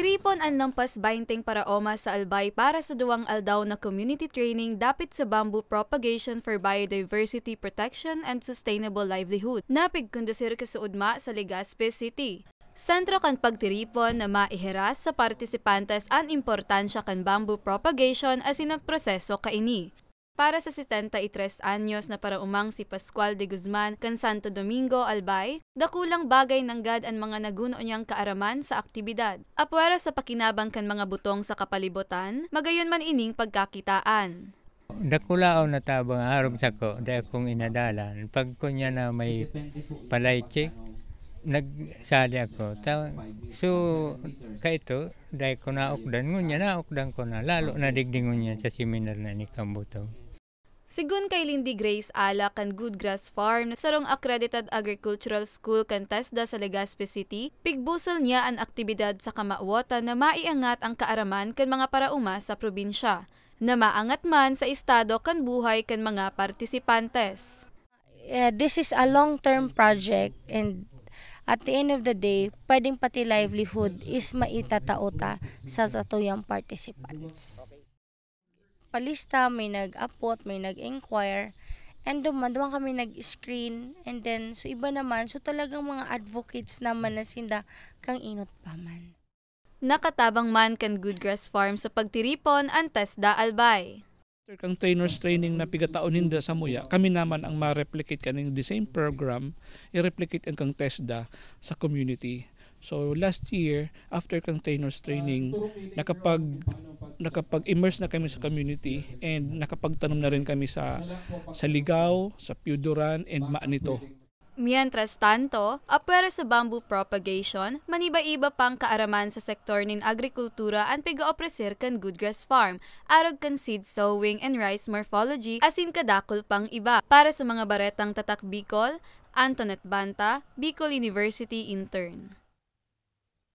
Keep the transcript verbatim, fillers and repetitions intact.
Tipon an lampas baynte paraoma sa Albay para sa duwang aldaw na community training dapit sa bamboo propagation for biodiversity protection and sustainable livelihood na pigkondusir kasuodma sa Legazpi City. Sentro kan pagtiripon na maihiras sa partisipantes an importansya kan bamboo propagation asin an proseso kaini. Para sa setenta y tres anyos na paraomang si Pascual de Guzman kan Santo Domingo, Albay, dakulang bagay nanggad an mga naguno niyang kaaraman sa aktibidad. Apwera sa pakinabang kan mga butong sa kapalibutan, magayon man ining pagkakitaan. Dakulaon na tabang arog sako, dai akong inadalan. Pag kunya na may palayche, nagsali ako. Ta-, so, kaito, dai ko naukdan. Ngunya, naukdan ko na. Lalo na digdi ngunya sa seminar na ni Kambutong. Sigun kay Lindy Grace Ala kan Good Grass Farm, sarong accredited agricultural school kan TESDA sa Legazpi City, pigbusol niya an aktibidad sa kamawotan na maiangat ang kaaraman kan mga paraoma sa probinsya, na maangat man sa estado kan buhay kan mga partisipantes. Eh, this is a long-term project, and at the end of the day, pwedeng pati livelihood is maitatao ta sa satuyang participants. Palista, may nag-apot, may nag-inquire, and duman, duman kami nag-screen, and then, so iba naman, so talagang mga advocates naman na sinda kang inot pa man. Nakatabang man kan Good Grass Farm sa pagtiripon an TESDA Albay. After kang trainers training na pigataon ninda sa muya, kami naman ang ma-replicate kaning the same program, i-replicate ang kang TESDA sa community. So last year, after kang trainers training, nakapag nakapag-immerse na kami sa community and nakapagtanom na rin kami sa sa Ligao, sa Piyuduran, and Maanito. Mientras tanto, apwera sa bamboo propagation, maniba-iba pang kaaraman sa sektor nin agrikultura an pigaopreser kan Good Grass Farm, arog kan seed sowing and rice morphology asin kadakul pang iba. Para sa mga baretang Tatak Bicol, Antoinette Banta, Bicol University Intern.